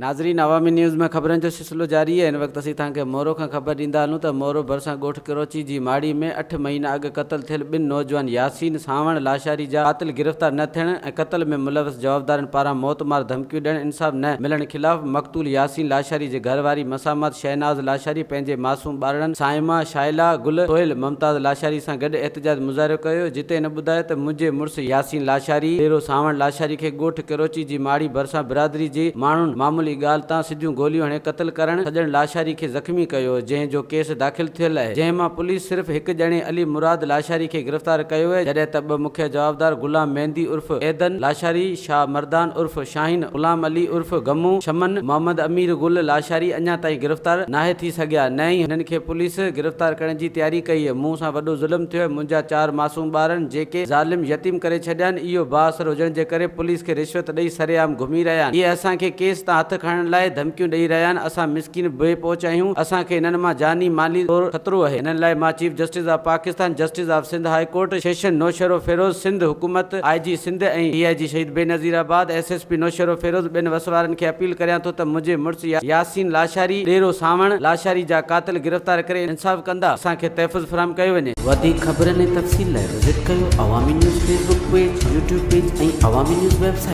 ناظرين عوامي نيوز ۾ خبرن جو سلسلو جاري آهي هن وقت اسين توهان کي مورو کان خبر ڏيندا هلون ته مورو ڀرسان ڳوٺ ڪروچي جي ماڙي ۾ اٺ مهينا اڳ قتل ٿيل ٻن نوجوان ياسين سانوڻ لاشاري جا قاتل گرفتار نه ٿيڻ ۽ قتل ۾ ملوث جوابدارن پاران موت مار ڌمڪيون ڏيڻ انصاف نه ملڻ خلاف مقتول ياسين لاشاري جي گهر واري مسامات شهناز لاشاري پنهنجي معصوم ٻارڙن صائمه، شائلا، گل، سهيل، ممتاز لاشاري سان گڏ احتجاج مظاهرو ڪيو جتي هن ٻڌايو ته منهنجي مڙس ياسين لاشاري، ڏيرو سانوڻ لاشاري کي ڳوٺ ڪروچي جي ماڙي ڀرسان برادري جي ماڻهن معمولي ڳالهه تان سڌيون گوليون هڻي قتل ڪرڻ سڄڻ لاشاري کي زخمي ڪيو جنهن جو ڪيس داخل ٿيل اهي جنهن مان پوليس صرف هڪ ڄڻي علي مراد لاشاري کي گرفتار ڪيو اهي جڏهن ته ٻه مکيه جوابدار غلام مهندي عرف عيدن لاشاري، شاهه مردان عرف شاهين، غلام علي عرف گمو، شمن، محمد امير گل لاشاري اڃا تائين گرفتار ناهي ٿي سگهيا نه ئي هنن کي پوليس گرفتار ڪرڻ جي تياري ڪئي اهي مون سان وڏو ظلم ٿيو اهي منهنجا چار معصوم ٻارن جيڪي ظالم يتيم ڪري ڇڏيا آهن اهو بااثر هجڻ جي ڪري پوليس کي رشوت ڏئي سرعام گهمي رهيا آهن. اهي اسان کي ڪيس تان هٿ کڻڻ لاء ڌمڪيون ڏئي رهيا آهن. اسان مسڪين بي پهچ آهيون. اسان کي انهن مان جاني مالي طور خطرو اهي. انهن لاء مان chief justice of Pakistan, justice of Sindh high court, session Naushahro Feroze, Sindh حڪومت، آء جي سنڌ ۽ ڊي I جي شهيد Benazirabad, S S P Naushahro Feroze ٻين وس وارن کي اپيل ڪريان ٿو ته منهنجي مڙس ياسين لاشاري، ڏيرو سانوڻ لاشاري جا قاتل گرفتار ڪري انصاف ڪندا اسان کي تحفظ فراهم ڪيو وڃي. وڌيڪ خبرن ۽ تفصيل لاء وزٽ ڪيو Awami news Facebook page, YouTube page ۽ Awami news website.